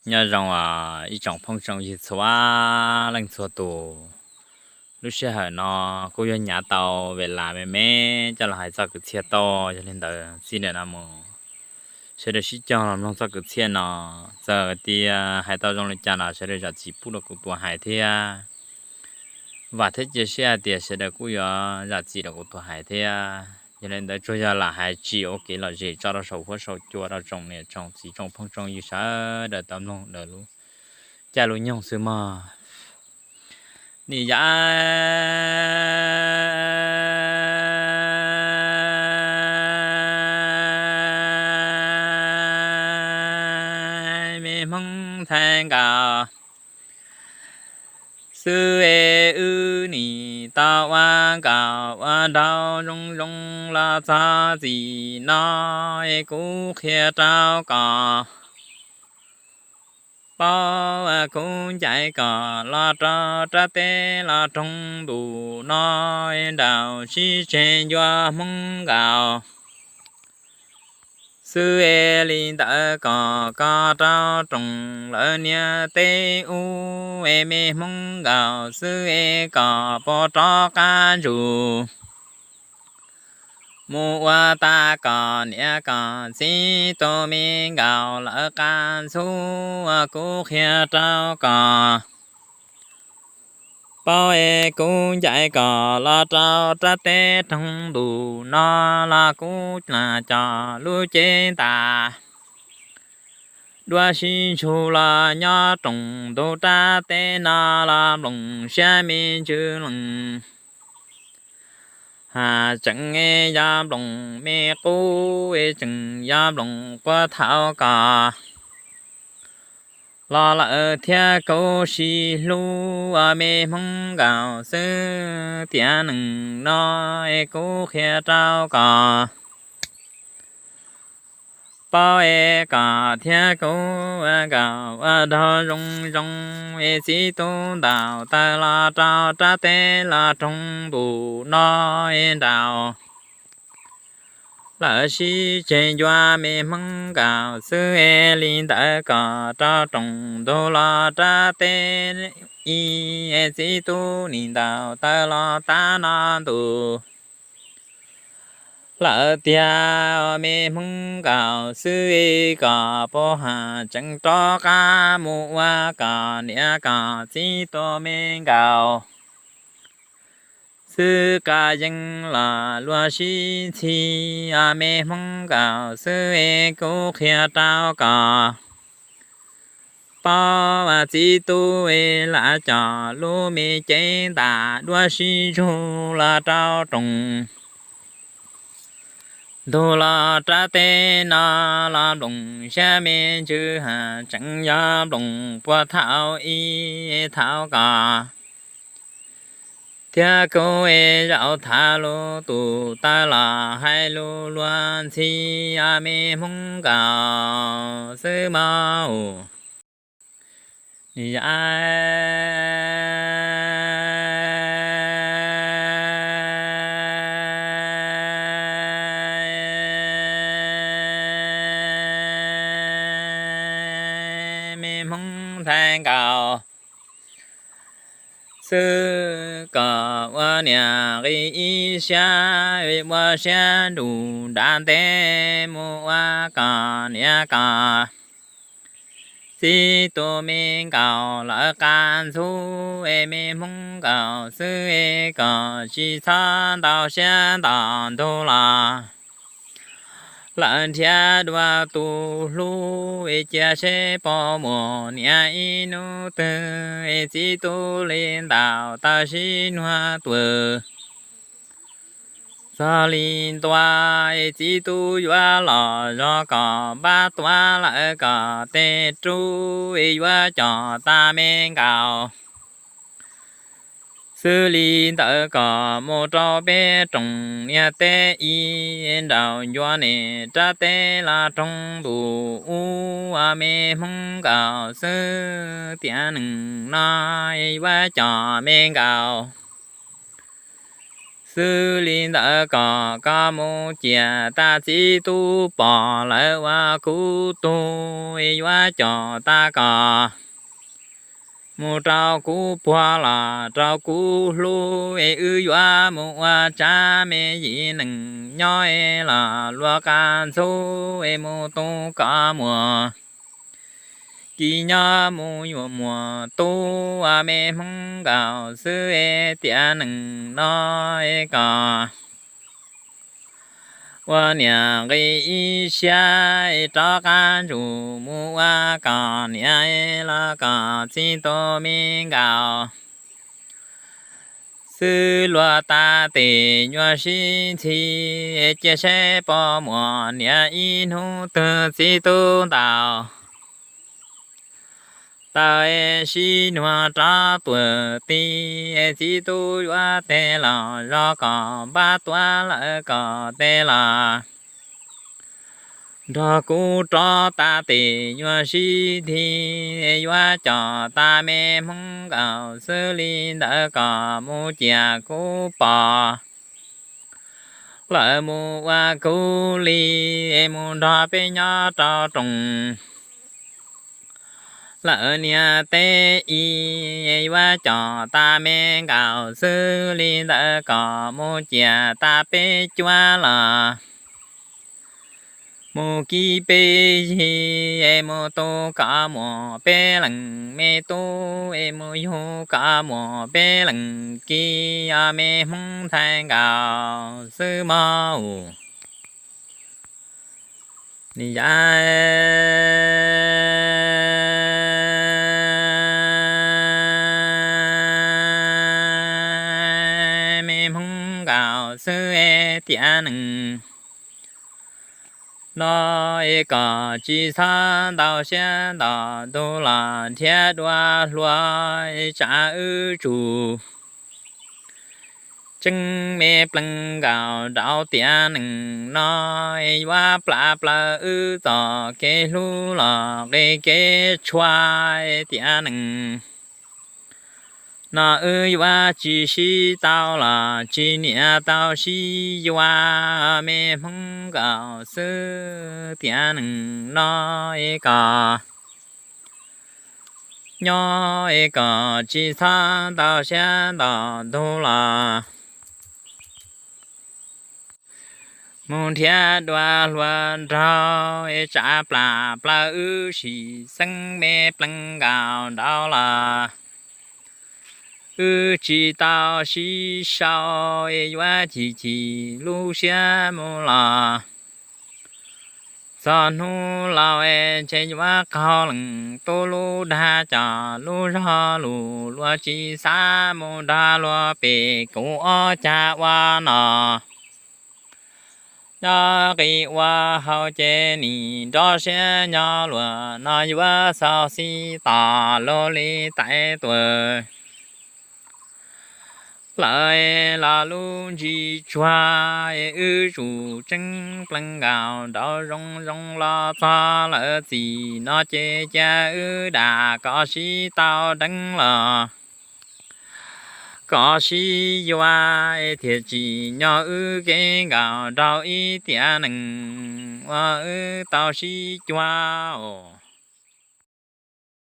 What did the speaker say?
Nyob zoo ib tsoom phooj tsoom ywg txhua leej txhua tus. Lub sij hawm no kuj yuav nyav tau ves las me me coj los hais txoj kwv txhiaj toj. Yog li ntawd txij ntawm no mus sawv daws sib cog los mloog txoj kwv txhiaj no. Txawm tias hais tau zoo li cas los sawv daws zam txim pub rau kuv tus hais thiab. Vam thiab cia siab hais tias sawv daws kuj yuav zam txim rau kuv tus hais thiab. Yog li ntawd tsuas yog lam hais tsis ua kev lom zem tso rau saum huab saum cua rau tsoom niam tsoom txiv tsoom phooj tsoom ywg sawv daws tau mloog daws lub caij lub nyoog xwb mog. Nim yam me Hmoob ntxhais nkaus xwb es wb nim tau ua nkauj ua nraug zoo zoo los txog txij no es kuv qhia rau koj paub, kuv ncaim koj los rau rab teb los roog ntuj no es nraum sib tseg ncua Hmoob nkaus xwb es li ntawd kom koj rau roog lawv niam teb ub es me Hmoob nkaus xwb es kom puas rov qab ntsug mus ua tag koj niam koj txiv tus me nkaus lawv qab ntxhub uas kuv qhia rau koj paub es kuv ncaim koj los rau rab teb roog ntuj no los kuv lam coj lub cev ntas dua sib ntsug los nyob rooj ntug rab teb no los nplooj siab me ntsws leej. Haj tseem yog nplooj me qub es tseem yog nplooj puag thaum koj los lawm thiab kuv sib hlub ua me Hmoob nkaus xwb tiam neej no es kuv qhia rau koj paub es koj thiab kuv ua nkauj ua nraug zoo zoo es txiv tub ntaus taws los rau rab teb los roog ntuj no es nraum lawv sib tseg ncua me Hmoob nkaus xwb es li ntawd kom rau rooj ntug los rab teb ib es txiv tub nim ntaus taws los tab no ntuj lawm tiag me Hmoob nkaus xwb es kom puas haj tseem rov qab mus ua koj niam koj txiv tus me nkaus xwb. Koj yeej los luag sib ntxhi me Hmoob nkaus xwb es kuv qhia rau koj paub, txiv tub es lam coj lub me cev ntas dua sib ntsug los rau rooj ntug los rab teb no los nplooj siab me ntsws haj tseem yog nplooj puag thaum ib thaum koj thiab kuv es zaum tham lus tus taws los hais lus luag ntxhi me Hmoob nkaus xwb mog. Yam me Hmoob ntxhais nkaus xwb kom ua niam nqi ib siab ua siab nruj nram ntej mus ua koj niam koj txiv tus me nkaus lawv qab ntxhub es me Hmoob nkaus xwb es kom tsis txhob ntau siab nto ntug los lawv nrhiav dua tus hlub es cia seb puas muaj niam ib hnub twg es txiv tub li ntaus taws sib nuag tuag. Txog li ntua es txiv tub yuav los zog kom npab tuav lawm kom tej rub es yuav coj tag me nkaus xwb li ntawd kom mus rau peb rooj niam teb ib nraum ncua niam rab teb los roog ntuj ub ua me Hmoob nkaus xwb tiam neej no yuav coj me nkaus Xws li ntawd kom koj mus ciam tas txiv tub pom lawv ua kuv tug, yuav coj tas kom mus rau kuv puag los rau kuv hlub, es wb yuav mus ua tsav me yim neeg nyob es los luag qab ntxhub es mus tu koj muam. Kis nyob mus yuav muam tub ua me Hmoob nkaus xwb es tiam neeg no es kom ua niam nqis ib siab es rov qab ntsum mus ua kom niam es los kom txiv tub me nkaus xwb. Luag tas tes nyuag sib ntxhi, cia saib poj muam niam ib hnub twg txiv tub ntaus taw es sib nuag rov tuam ti, es txiv tub yuav tes los zog kom npab tuav lawm kom tes los nrog kuv rov tas tes nyuag sib nthi, yuav coj tas me Hmoob nkaus xwb li ntawd kom mus ciam kuv pom lawv mus ua kuv li, es mus nrog peb nyob rau roos lawv niam teb i, yuav coj tas me nkaus xwb li ntawd kom mus ciam tas peb cuab los mus kib peb yig, es mus tu koj muam peb leeg me tub, es mus yug koj muam peb leeg kis, o me Hmoob ntxhais nkaus xwb mog. Li yam me Hmoob nkaus xwb es tiam neeg no es kom tsis txhob ntau siab ntau tus los nrhiav dua hluas es tsam wb tsum tseeb me plees nkaus rau tiam neeg no es yuav plam plaws wb txoj kev hlub los nqi kev tshuav es tiam neeg no wb yuav tsis sib tau los tsis niam tau sib yuav me Hmoob nkaus xwb tiam neeg no es kom nyob es kom tsis txhob ntau siab ntau tus los mus nrhiav dua hluas nraug es tsam plam plaws wb sim xeeb me plees nkaus nraud los wb tsis tau sib sau es yuav chim chim lub siab mus los txog hnub laus es ntshe yuav qaug lees tu lub dag coj lub zog lus luag tsis xav mus dag luag pem kuv ob cag ua no. Nyob qis ua hauv ces nim nrov siab nyob luag no yuav xauj xib tos luag li tais tuam lawm los lub ntsis tsuag es wb tsum tseeb plees nkaus nraud zoo zoo los txog lawm txim no ces cia wb dam kom sib tau deev los kom sib yuav es thiaj tsim nyog wb kev nkaus rau ib tiam neeg uas wb tau sib cuag os.